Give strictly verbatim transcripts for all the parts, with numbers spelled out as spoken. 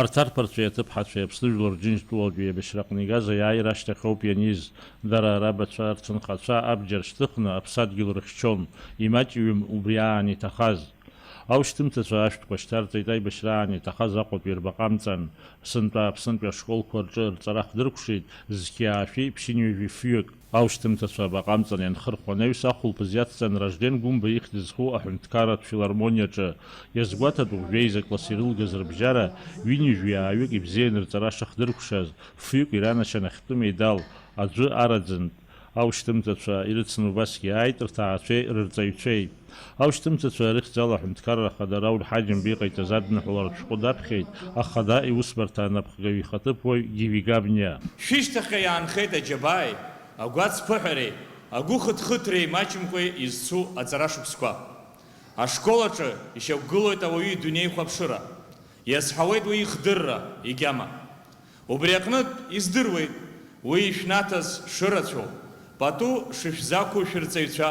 Арҭ арԥарцәеи аҭыԥҳацәеи Аԥсны Жәлар Џьынџьтәылатәи абашьраҟны игаз аиааира ашьҭахь ауп ианиз. Дара, рабацәа, рҭынхацәа абџьар шьҭыхны аԥсадгьыл рыхьчон, имаҷҩым убри аан иҭахаз. Аушьҭымҭацәа ашәҭқәа шьҭарҵеит аибашьраан иҭахаз Аҟәатәи рбаҟа амҵан. Сынтәа Аԥснытәи ашколқәа рҿы рҵара хдыркәшеит зқьи аашәи ԥшьынҩажәи фҩык. Аушьҭымҭацәа абаҟа амҵан ианхырхәа анаҩс ахәылԥаз иацҵан Ражден Гәымба ихьӡ зху аҳәынҭқарратә филармониаҿы. Иазгәаҭатәуп, жәеиза класс ирылгаз рыбжьара ҩынҩажәи ааҩык ибзианы рҵара шыхдыркәшаз, фҩык иранашьан ахьтәы медал, аӡәы араӡынтә. Аушьҭымҭацәа ирыцын убасгьы ааит рҭаацәеи рырҵаҩцәеи. Аушьҭымҭацәа рыхьӡала аҳәынҭқарра ахада Рауль Ҳаџьымба иҟаиҵаз адныҳәаларатә шәҟәы даԥхьеит ахада иусбарҭа анапхгаҩ ихаҭыԥуаҩ Гиви Габниа. Шәышьҭахьҟа иаанхеит аџьабааи, агәацԥыҳәареи, агәыхыҭхыҭреи маҷымкәа изцу аҵара шықәсқәа. Ашкол аҿы ишьақәгылоит ауаҩы идунеихәаԥшыра, иазҳауеит уи ихдырра, игьама. Убри аҟнытә издыруеит уи ишәнаҭаз шырацәоу, пату шышәзақәу шәырҵаҩцәа,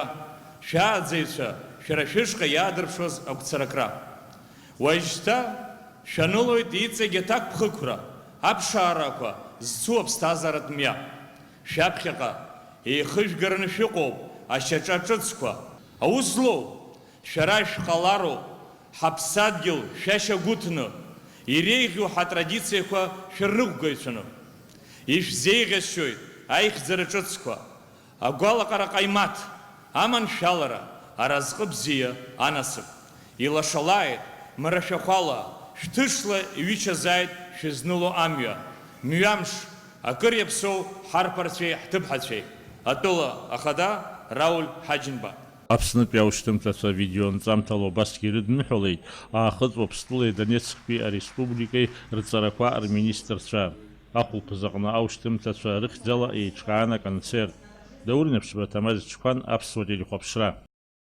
шәааӡаҩцәа, шәара шәышҟа иаадырԥшуаз агәцаракра. Уажәшьҭа шәанылоит иҵегь аҭакԥхықәра, аԥшаарақәа зцу аԥсҭазааратә мҩа. Шәаԥхьаҟа еихыжәгараны шәыҟоуп ашьаҿа ҿыцқәа. Аус злоу шәара шәҟалароуп, ҳаԥсадгьыл шәашьа гәыҭны, иреиӷьу ҳатрадициақәа шәырныҟәгаҩцәаны. Ишәзеиӷьасшьоит аихьӡара ҿыцқәа, агәалаҟара ҟаимаҭ, аманшәалара, аразҟы бзиа анасыԥ. Илашалааит, мрашәахәала, шәҭышла иҩычазааит шәызныло амҩа. Мҩамш, акыр иаԥсоу ҳарԥарцәеи ҳҭыԥҳацәеи. Атәыла ахада Рауль Ҳаџьымба. Аԥснытәи аушьҭымҭацәа видеонҵамҭала убасгьы ирыдныҳәалеит Аахыҵ Уаԥстәылеи Донецктәи ареспубликеи рҵарақәа рминистрцәа. Ахәылԥаз аҟны аушьҭымҭацәа рыхьӡала еиҿкаан аконцерт. Даур Наԥшьба, Ҭамаз Чқәан, Аԥсуа телехәаԥшра.